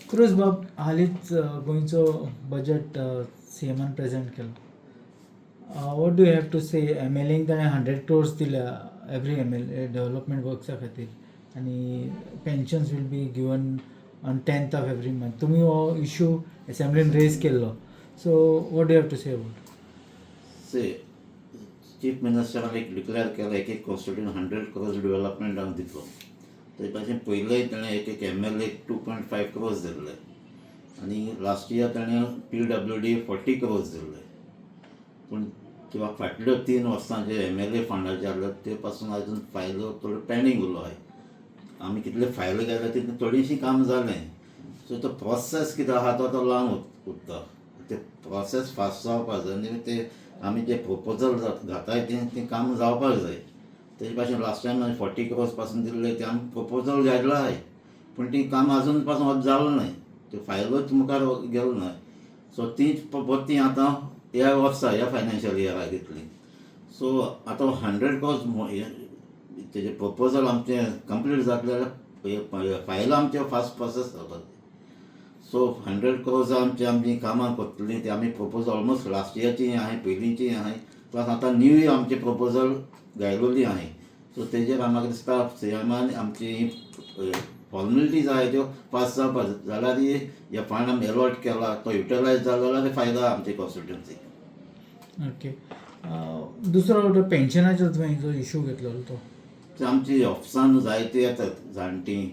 Cruise बाब, हालींच गोंयचो बजट सीएमान प्रेजेंट केलो. What do have to say? एमएलएंक ताणें 100 क्रोर्स दिल्या एवरी एमएलए डेव्हलपमेंट वर्क्सा खातीर आनी pensions will be given on 10th of every month. तुमी हो इशू एसेंब्लीन रेज केल्लो, so what do have to say about? C, chief मिनिस्टरान एक डिक्लेअर केला, एक एक कॉन्स्टिट्युएंट 100 क्रोर्स डेव्हलपमेंटाक दितलो. ते पासून पयलें ताणें एक एक एमएलए 2.5 क्रोर्स दिल्ले आनी लास्ट इयर ताणें पीडब्ल्यूडी 40 क्रोर्स दिल्ले. पूण किंवा फाटल्यो 3 वर्सां जे एमएलए फंडाचे आहले ते पासून अजून फायलो थोड्यो पेंडींग उरलो आहाय. आमी कितले फायली घातल्या तितलें थोडीशीं काम जालें. सो तो प्रोसेस कितें आहा तो आतां लांब उरता. ते प्रोसेस फास्ट जावपाक जाय आनी ते आमी जे प्रपोजल घाताय तें तें काम जावपाक जाय. तेजे भाशेन लास्ट टायम आमी 40 क्रोर्स पासून दिल्ले, ते आमी प्रपोजल घातलो आहाय, पूण ती काम अजून पासून जालो नाय, त्यो फायलोच मुखार गेलो ना. सो ती परती आतां ह्या वर्सा, ह्या फायनान्शियल इयराक दितली. सो आतां 100 क्रोर्स तेजें प्रपोजल आमचें कंप्लीट जातलें जाल्यार फायलां आमच्यो फास्ट प्रोसेस जावपाक. सो 100 क्रोर्स आमची आमची कामां करतलीं. ती आमी प्रपोजल ऑलमोस्ट लास्ट इयरची आहाय, पयलींची आहाय, प्लस आतां न्यूय आमचे प्रपोजल घायलोली आहाय. सो तेजेर म्हाका दिसता सीएमान आमची फॉर्मेलिटीज आहाय त्यो पास जावपाक जाल्यार हे फंड आमी एलॉट केला तो युटिलायज जालो जाल्यार फायदा आमचे कॉन्स्टिट्युएन्सीक. ओके, दुसरो पेन्शनाचो तुवें जो इशू घेतलेलो तो? ते आमची ऑफिसान जायते येतात जाणटीं,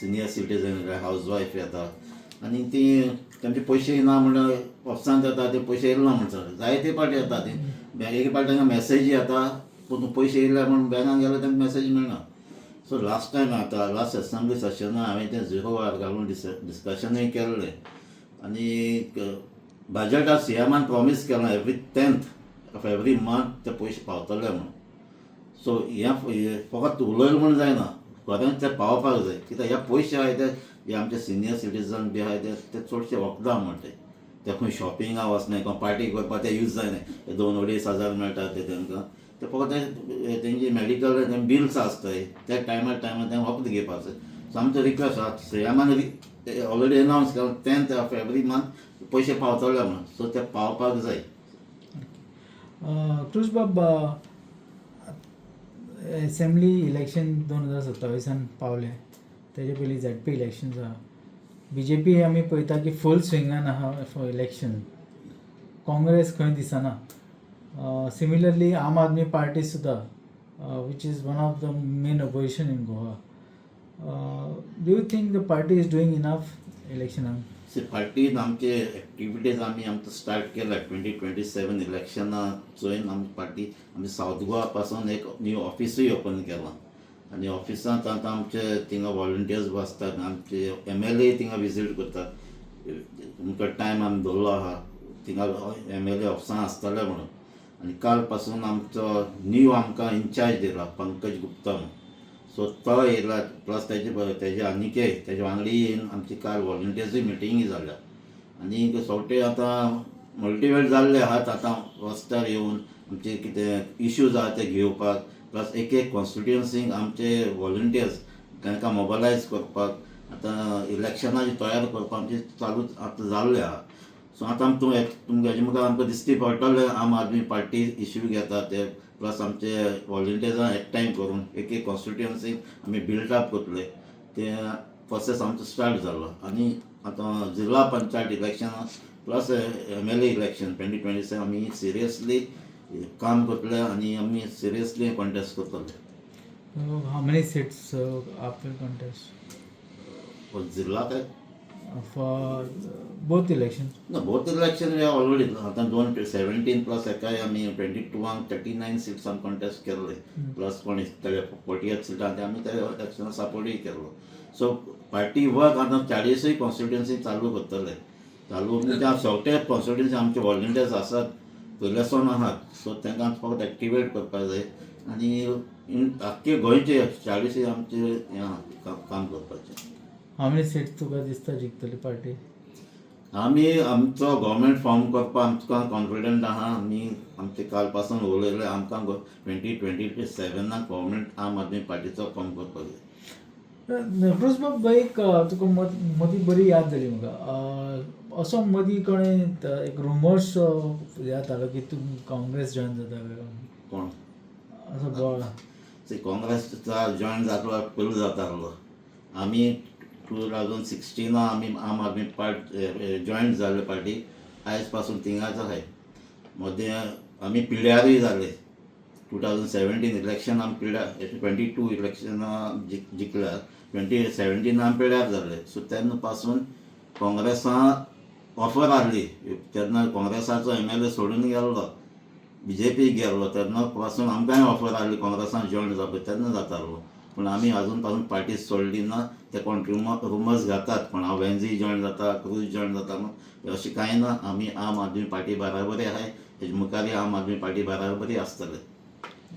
सिनियर सिटीजन, हावज वायफ येतात आनी ती तांचे पयशे ना म्हणून ऑफिसान येता. ते पयशे येयले ना म्हणसर जायते पाटी येता ती. एक पाटी तांकां मॅसेजी येता, पूण पयशे येयले म्हूण बँकान गेल्यार तांकां मॅसेज मेळना. सो लास्ट टायम आतां लास्ट एसेंब्ली सेशना हांवें तें झिरो our घालून डिस्कशनूय केल्लें आनी बजटाक सीएमान प्रॉमीस केलां every 10th of every month ते पयशे पावतले म्हणून. सो हें फकत उलयलें म्हूण जायना, खरेंच ते पावपाक जाय. कित्याक हे पयशे आहाय ते हे आमचे सिनियर सिटीजन बी आहाय ते ते चडशे वखदां म्हणटे ते खंय शॉपिंगा वचनाय, खंय पार्टी करपाक ते यूज जायना. ते दोन अडेज हजार मेळटा ते तांकां, ते फकत ते तेंचे मेडिकल बिल्स आसताय, त्या टायमार टायमार ते वखद घेवपाक जाय. सो आमचो रिक्वेस्ट आहा, सीएमान ऑलरेडी अनावन्स केला 10th of every month पयशे पावतले म्हणून, सो ते पावपाक जाय. क्रूज बाब, एसेंब्ली इलेक्शन 2027आन पावले. तेजे पयलीं झेडपी इलेक्शन आहा. बीजेपी आमी पळयता की फूल स्विंगान आहा फॉर इलेक्शन. काँग्रेस खंय दिसना. सिमिलरली आम आदमी पार्टी सुद्दां, which is one of the main opposition in Goa. Do you think the party is doing enough इलेक्शनाक? सी, पार्टीन आमचे एक्टिविटीज आमी आमचो स्टार्ट केला. 2027 इलेक्शना चोयन आमी पार्टी आमी सावथ गोवा पासून एक न्यू ऑफिसूय ओपन केलां आनी ऑफिसांत आतां आमचे थिंगा वॉलंटियर्स बसतात. आमचे एमएलए थिंगा विजीट करतात. तुमकां टायम आमी दवरलो आहा, थिंगा एमएलए ऑफिसान आसतले म्हणून. आनी काल पासून आमचो न्यू आमकां इन्चार्ज दिला, पंकज गुप्ता म्हणून. सो तो येयला, प्लस तेजे तेजे आनीकय तेजे वांगडी येवन आमची काल वॉलंटियर्सूय मिटिंगय जाल्या आनी सोगटे आतां मोटिवेट जाल्ले आहात. आतां रस्त्यार येवन आमचे कितें इश्यूज आहा ते घेवपाक, प्लस एक एक कॉन्स्टिट्युएन्सीक आमचे वॉलंटियर्स तांकां मोबलायज करपाक, आतां इलेक्शनाची तयार करपाक आमची चालू आतां जाल्ले आहा. सो आतां आमकां तुमकां हेजे मुखार आमकां दिश्टी पडटलें, आम आदमी पार्टी इश्यू घेता ते, प्लस आमचे वॉलंटियर्सां एकठांय करून एक एक कॉन्स्टिट्युएन्सीक आमी बिल्डअप करतले. ते प्रोसेस आमचो स्टार्ट जालो आनी आतां जिल्हा panchayat election plus MLA election 2027 आमी सिरियसली काम करतले आनी आमी सिरियसली कॉन्टेस्ट करतले. How many seats AAP will contest? जिल्हा काय? For both election. ना, बोथ इलेक्शन ऑलरेडी आतां दोन 17 प्लस एकाय आमी 22आंक 39 सिट्स आमी कॉन्टेस्ट केल्ले, प्लस कोण 48 सिटां ते आमी त्या इलेक्शनाक सपोर्टूय केल्लो. सो पार्टी वर्क आतां 40ूय कॉन्स्टिट्युएन्सी चालू करतले. चालू म्हणजे सगळे कॉन्स्टिट्युएन्सी आमचे वॉलंटियर्स आसात, पयल्यासून आहात. सो तांकां फक्त एक्टिवेट करपाक जाय आनी आख्खे गोंयचे 40ूय आमचे हें आहा, काम करपाचें. How many seats तुका दिसता जिखतली पार्टी? आमी आमचो गव्हर्मेंट फॉर्म करपाक आमकां कॉन्फिडंट आहा. आमी आमचे काल पासून उलयले, आमकां 2027आक गव्हर्मेंट आम आदमी पार्टीचो फॉर्म करपाक जाय. नफरोजबाब, एक तुका मदीं बरी याद जाली म्हाका. असो मदीं कोणें एक रुमर्स जातालो की तूं काँग्रेस जॉयन जाता काय कोण? असो बोवाळ. ते काँग्रेस जॉयन जातलो पयलू जातालो. आमी 2016 आमी आम आदमी पार्ट जॉयन जाल्ले पार्टी, आयज पासून थिंगाच आहाय. मदें आमी पिड्यारूय जाले. 2017 इलेक्शन आमी पिड्यार, 22 इलेक्शनां जिखल्या, 2017 आमी पिड्यार जाले. सो तेन्ना पासून काँग्रेसा ऑफर आहली. तेन्ना काँग्रेसाचो एमएलए सोडून गेल्लो, बीजेपीक गेल्लो. तेन्ना पासून आमकांय ऑफर आहली काँग्रेसान जॉयन जावपा, तेन्ना जातालो. पूण आमी आजून पासून पार्टी सोडली ना. ते कोण रुमर्स घातात, कोण हांव वेन्झी जॉयन जाता, क्रूज जॉयन जाता म्हूण, अशें कांय ना. आमी आम आदमी पार्टी बराबरी आहाय, हेजे मुखारय आम आदमी पार्टी बराबरी आसतले.